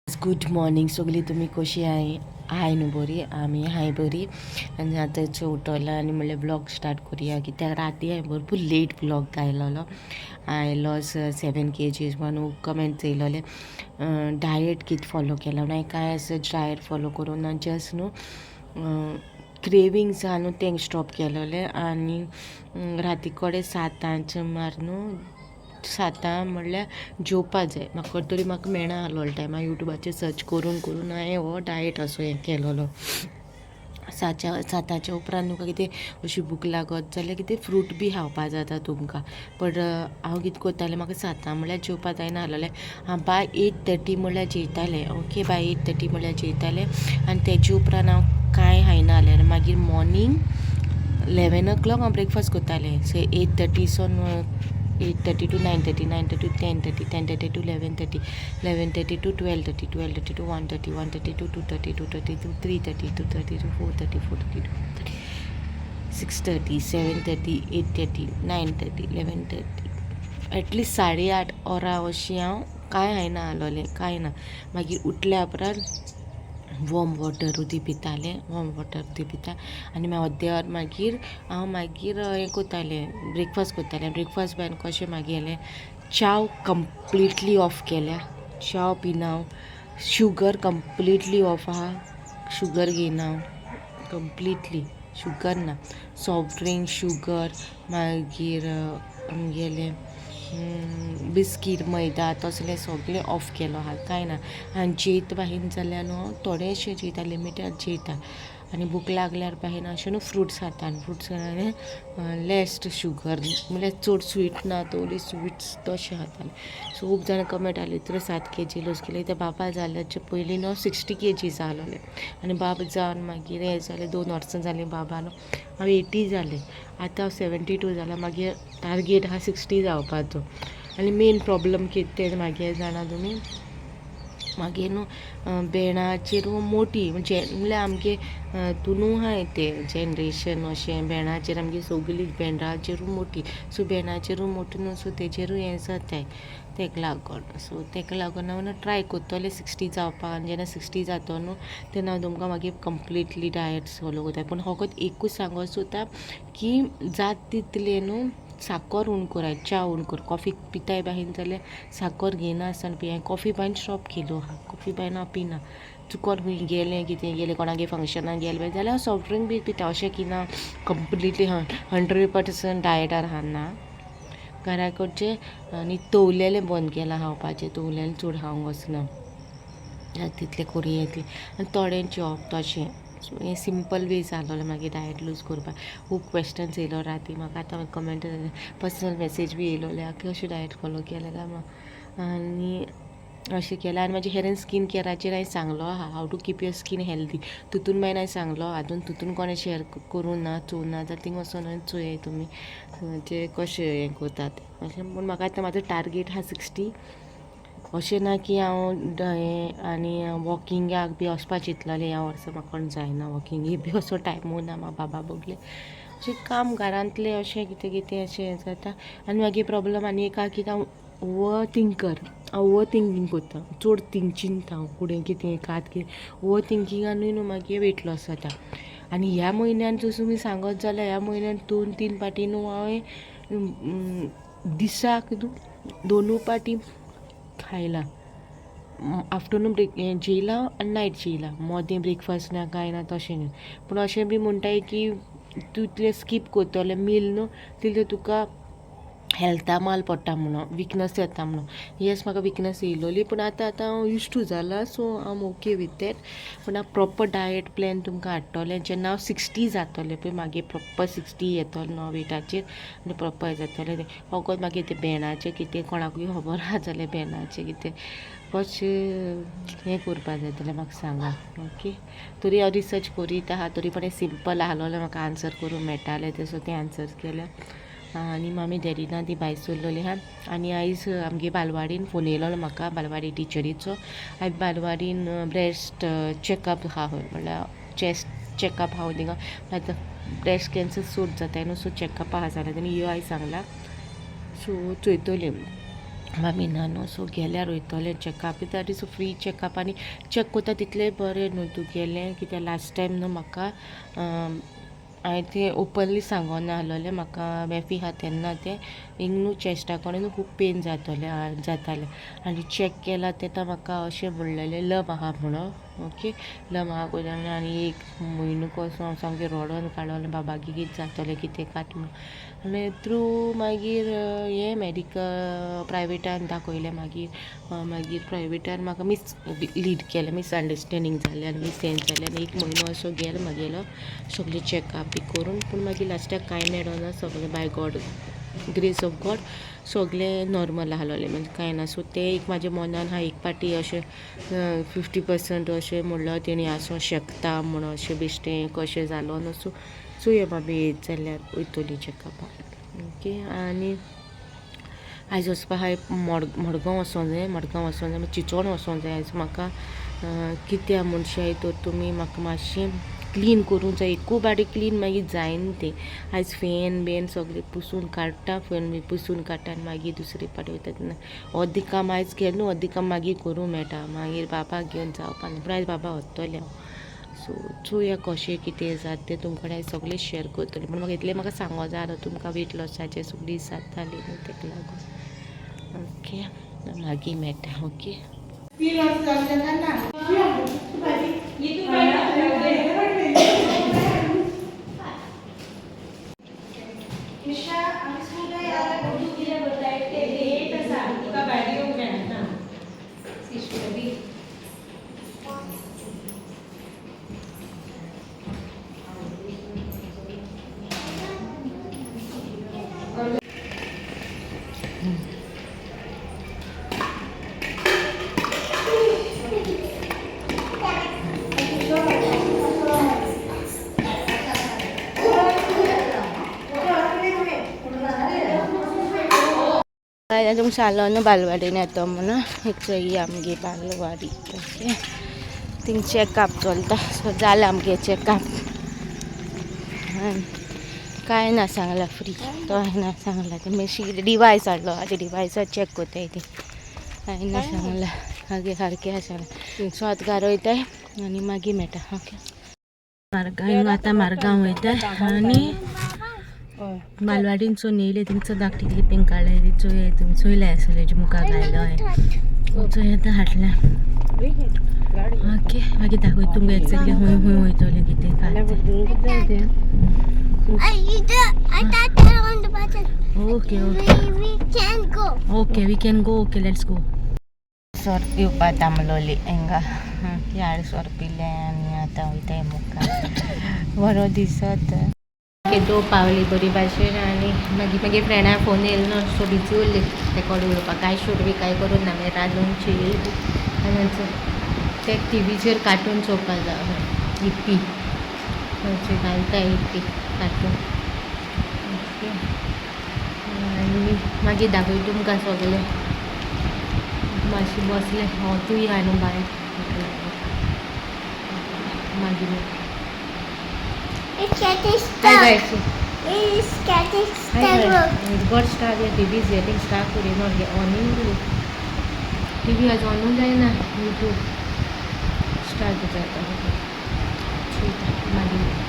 Good morning सगळीं. तुमी कशी आहाय? हाय न्हू बरी? आमी हाय बरी. आनी आतां उठोला आनी म्हणलें ब्लॉग स्टार्ट करुया, कित्याक राती हांवें भरपूर लेट ब्लॉग घायलोलो. I loss 7 kgs म्हणून कमेंट्स येयलोले, डायट कितें फॉलो केला म्हणून. हांवें कांय असो डायट फॉलो करूं ना. जस्ट न्हू क्रेविंग्स आहा न्हू, तें स्टॉप केलोलें. आनी राती कडेन सातांचे मार न्हू, सातां म्हणल्यार जेवपा जाय म्हाका तरी. म्हाका मेळना आहलोलो टायम. हांव युट्यूबाचेर सर्च करून करून हांवें हो डायट असो हें केलोलो. साताच्या उपरांत तुमकां कितें अशी भूक लागत जाल्यार कितें फ्रूट बी खावपा जाता तुमकां. बट हांव कितें करतालें, म्हाका सातां म्हणल्यार जेवपा जायना आहलोलें. हांव बाय 8:30 म्हणल्यार जेयतालें. ओके, बाय 8:30 म्हणल्यार जेयतालें आनी तेजे उपरांत हांव कांय खायना जालें. आनी मागीर मॉर्निंग 11 ओ क्लॉक हांव ब्रेकफास्ट करतालें. सो 8:30 सोन 8:30 to 9:30, 9:30 to 10:30, 10:30 to 11:30, 11:30 to 12:30, 12:30 to 1:30, 1:30 to 2:30, 2:30 to 3:30, 2:30 to 4:30, 4:30 to 30, 6:30, 7:30, 8:30, 9:30, 11:30. At least 8.30 वरां अशीं हांव कांय खायना आहलोलें, कांय ना. मागीर उठल्या उपरांत वॉर्म वॉटर उदीक पितालें. वॉर्म वॉटर उदीक पिता आनी मागीर अर्दे वर मागीर हांव मागीर हें करतालें, ब्रेकफास्ट करतालें. ब्रेकफास्ट बायन कशें मागेलें, च्याव कंप्लिटली ऑफ केल्या. च्याव पिना हांव. शुगर कंप्लिटली ऑफ आहा. शुगर घेयना हांव कंप्लिटली. शुगर ना, सॉफ्ट ड्रिंक, शुगर, मागीर आमगेलें बिस्कीट, मैदा, तसलें सगळें ऑफ केलो आहा. कांय ना. आनी जेयत बाहीन जाल्यार न्हू थोडेशें जेयता, लिमिटेड जेयता. आनी भूक लागल्यार बाहीन अशें न्हू फ्रुट्स खाता. आनी फ्रुट्स लेस शुगर, म्हणल्यार चड स्वीट ना, थोडी स्वीट्स तशें खातालें. सो खूब जाणां कमेंट आसली, तुवें 7 केजी लूज केले. ते बाबा जाल्याचे पयलीं न्हू 60 केजीस आहलोलें आनी बाब जावन मागीर हें जालें. 2 वर्सां जालीं बाबा न्हू, हांव 80 जालें. आतां हांव 72 जालां. मागीर टार्गेट आहा 60 जावपाचो. आनी मेन प्रॉब्लम कितें तें मागीर जाणा तुमी, मागीर न्हू भेणाचेर मोटी म्हणजे म्हणल्यार आमगे तितूनू आहाय तें जनरेशन अशें, भेणाचेर आमगे सगळीं भेंडाचेरू मोटी. सो भेणाचेरू मोटी न्हू, सो तेजेरूय हें जाताय तेका लागोन. सो तेका लागोन हांव न्हू ट्राय करतलें 60 जावपाक. आनी जेन्ना 60 जातो न्हू, तेन्ना हांव तुमकां मागीर कंप्लिटली डायट फॉलो करता. पूण फकत एकूच सांगो सोदता की जात तितलें न्हू साकर उण कराय, च्या उण कर. कॉफी पिताय बाहीन जाल्यार साकर घेयना आसतना पियाय. कॉफी बायन स्टॉप केलो आहा. कॉफी बायन हांव पिना. चुकोन खंय गेलें, कितें गेलें, कोणागे फंक्शनाक गेलें जाल्यार हांव सॉफ्ट ड्रिंक बी पिता. अशें की ना कंप्लिटली 100% डायटार आहा, ना. घरा कडचें आनी तवलेलें बंद केलां खावपाचें. तवलेलें चड खावंक वचना. तितलें करूं येतलें आनी थोडें जेवप तशें. सो हें सिंपल वे जालोलें मागीर डायट लूज करपाक. खूब क्वेश्चन्स येयलो राती म्हाका. आतां कमेंट, पर्सनल मॅसेज बी येयलोले की कशें डायट फॉलो केलें काय म्हण आनी अशें केलें. आनी म्हाजे हेर एंड स्कीन केराचेर हांवें सांगलो आहा, how to keep your skin healthy. तितून मागीर हांवें सांगलो. आजून तितून कोणें शेअर करूं ना, चोवना जाल्यार थिंग वचोन चोयाय तुमी म्हणजे कशें हें करता तें अशें पूण म्हाका आतां म्हाजो टार्गेट आहा 60. अशें ना की हांव हें आनी वॉकिंगाक बी वचपा चिंतलेलें. ह्या वर्सा म्हाका जायना वॉकिंगे बी असो टायमूय ना. म्हाका बाबा बगले अशें काम घरांतलें अशें कितें कितें अशें जाता. आनी मागीर प्रॉब्लम आनी एक आहा की हांव ओवर थिंकर. हांव ओवर थिंकींग करता. चड थिंक चिंतता हांव, फुडें कितें कात कितें. ओवर थिंकिंगानूय न्हू मागीर वेट लॉस जाता. आनी ह्या म्हयन्यान जर तुमी सांगत जाल्यार ह्या म्हयन्यान दोन तीन पाटी न्हू हांवें दिसाक न्हू दोनूय पाटी खायलां. आफ्टरनून ब्रेक जेयलां आनी नायट जेयलां. मदीं ब्रेकफास्ट ना, कांय ना तशें न्हू. पूण अशें बी म्हणटाय की तूं इतलें स्कीप करतलें मील न्हू, तितलें तुका हेल्था माल पडटा म्हणून, विकनस येता म्हणून. येस, म्हाका विकनस येयलोली, पूण आतां आतां हांव यूज टू जाला. So I am okay with that. पूण हांव प्रॉपर डायट प्लॅन तुमकां हाडटलें जेन्ना हांव 60 जातलें पळय. मागीर प्रॉपर 60 येतलो न्हू वेटाचेर आनी प्रॉपर जातलें तें. फकत मागीर तें भेणाचें कितें कोणाकूय खबर आहा जाल्यार भेणाचें कितें कशें हें करपा जाय जाल्यार म्हाका सांगा. ओके, तरी हांव रिसर्च करीत आहा. तरी पण सिंपल आहलोलें म्हाका आन्सर करूंक मेळटालें तें. सो तें आन्सर केलें. आनी मामी डॅडी ना, ती भायर सरलोली आहा. आनी आयज आमगे बालवाडीन फोन येयलोलो म्हाका बालवाडी टिचरीचो. आयज बालवाडीन ब्रेस्ट चॅकअप आहा खंय, म्हणल्यार चेस्ट चॅकअप आहा थिंगा. आतां ब्रेस्ट कॅन्सर चड जाताय न्हू, सो चॅकअप आहा जाल्यार तेणी यो आयज सांगलां. सो चोयतोली. मामी ना न्हू, सो गेल्यार वयतलें चॅकअप, कित्याक सो फ्री चॅकअप आनी चॅक करता तितलें बरें न्हू तुगेलें. कित्याक लास्ट टायम न्हू म्हाका हांवें तें ओपनली सांगोना आहलोलें, म्हाका वेफी आहा तेन्ना तें हिंग न्हू चेस्टा कडेन न्हू खूब पेन जातलें जातालें आनी चॅक केलां तेन्ना म्हाका अशें म्हणलेलें लम आहा म्हणून. ओके, लम आहा कोता आनी एक म्हयनो कसो हांव सामकें रडोन काडलें, बाबा कितें जातलें कितें कात म्हणून. आनी थ्रू मागीर हें मेडिकल प्रायवेटान दाखयलें, मागीर मागीर प्रायवेटान म्हाका मिस लीड केलें, मिसअंडरस्टँडींग जालें आनी मिस हें जालें आनी एक म्हयनो असो गेलो म्हागेलो सगळें चॅकअप बी करून, पूण मागीर लास्टाक कांय मेळना, सगळें by God grace of God सगळें नॉर्मल आहलोलें, म्हणजे कांय ना. सो तें एक म्हाज्या मनान आहा, एक पाटी अशें 50% अशें म्हणलो तेणी आसूं शकता म्हणून, अशें बेश्टें कशें जालो न्हू. सो चोया बाबी येत जाल्यार वयतली चॅकअपाक. ओके, आनी आयज वचपा आहाय मडगांव वचोंक जाय, मडगांव वचोंक जाय, चिंचोण वचोंक जाय आयज म्हाका. कित्याक म्हणशाय तर तुमी म्हाका मातशें क्लीन करूंक जाय, एकू पाटी क्लीन मागीर जायना तें. आयज फॅन बेन सगळें पुसून काडटा, फॅन बी पुसून काडटा आनी मागीर दुसरे पाटी वयता तेन्ना अर्दें काम आयज केलें न्हू, अर्दें काम मागीर करूंक मेळटा, मागीर बाबाक घेवन जावपा ना, पूण आयज बाबा वतलें हांव. सो चोया कशें कितें जाता तें तुमकां आयज सगळें शेअर करतलें, पूण म्हाका इतलें म्हाका सांगो जाय आसलो तुमकां वेट लॉसाचें सगळीं जातालीं न्हू तेका लागून. ओके, मागीर मेळटा. ओके. तुमकां सांगलो न्हू बालवाडीन येतो म्हणून, एक चोय आमगे बालवाडी. ओके, थिंग चॅकअप चलता. सो जालें आमगे चॅकअप, कांय ना सांगलां फ्री, तो ना सांगलां ते मातशी डिवायस हाडलो, आतां डिवायसार चॅक कोताय ती, कांय ना सांगलां, मागीर सारकें आसा. सो आतां घरा वयताय आनी मागीर मेळटा. ओके, मार्गांव आतां मार्गांव वयताय आनी बालवाडीनसून येयले थिंगसर धाकटी क्लिपींग काडलें, चोय तुमी चोयलें आसलें मुखार घायलो हांवें, चोय आतां हाडलें. ओके, मागीर दाखय तुमकां एक्झॅक्टली खंय खंय वयतलें कितें काय. Okay okay okay, we can go. Okay, let's go. सोर पिवपा थांबलोली हिंगा, यार सोर पिले आनी आतां वयताय मुखार, बरो दिसत दो पावली बरी भाशेन. आनी मागीर मागीर फ्रेंडा फोन येयलो न्हू, सो बिजी उरली तेका उलोवपाक, कांय शूट बी कांय करूं ना, मागीर रांदून चेयल आनी ते टिवीचेर कार्टून चोवपा जाय, इप्पी घालता इप्पी कार्टून. ओके, आनी मागीर दाखय तुमकां सगळें. मातशें बसलें हांव, तूंय आहा न्हू बाय, मागीर. It's getting Hi stuck. Guys. It's getting Hi stuck. Guys. It got stuck. Yeah, TV is getting stuck today. Not get on. TV आज ऑन जाए ना, यूट्यूब स्टार्ट हो जाता है. ठीक है, मागीर.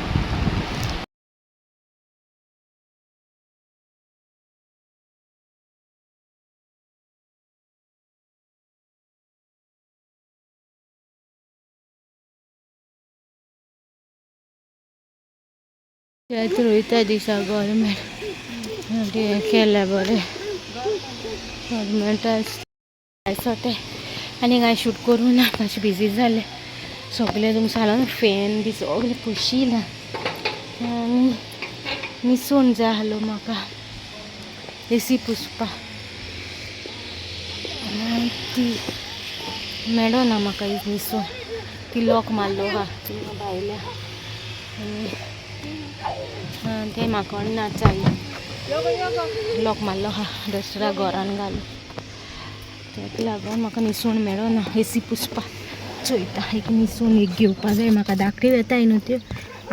रोयता दिसा गव्हर्मेंट केल्या बरें, गव्हर्मेंट ते आनी कांय शूट करूं ना, मातशें बिजी जालें सगळें. तुमकां सांगलां फॅन बी सगळें पुशिलां आनी निसून जाय आहलो म्हाका एसी पुसपाक, ती मेळना म्हाका निसून, ती लॉक मारलो आहा भायल्या आनी तें म्हाका ना चाल लॉक मारलो आहा दुसऱ्या घरान घालून, तेका लागून म्हाका निसून मेळना एसी पुसपाक. चोयता एक निसून एक घेवपा जाय म्हाका, धाकटी येताय न्हू त्यो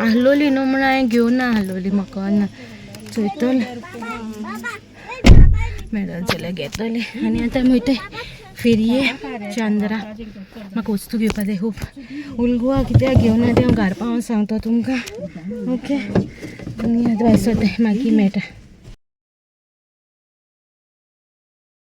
आहलोली न्हू म्हणून हांवें घेवना आहलोली, म्हाका ना चोयतलें. मेळत जाल्यार घेतले. आनी आतां आमी वयताय फेरये चांदरा. म्हाका वस्तू घेवपा जाय खूब. उलगुआ कित्याक घेवना तें हांव घार पावोन सांगता तुमकां. ओके, आनी आतां भायर सरताय, मागीर मेळटा.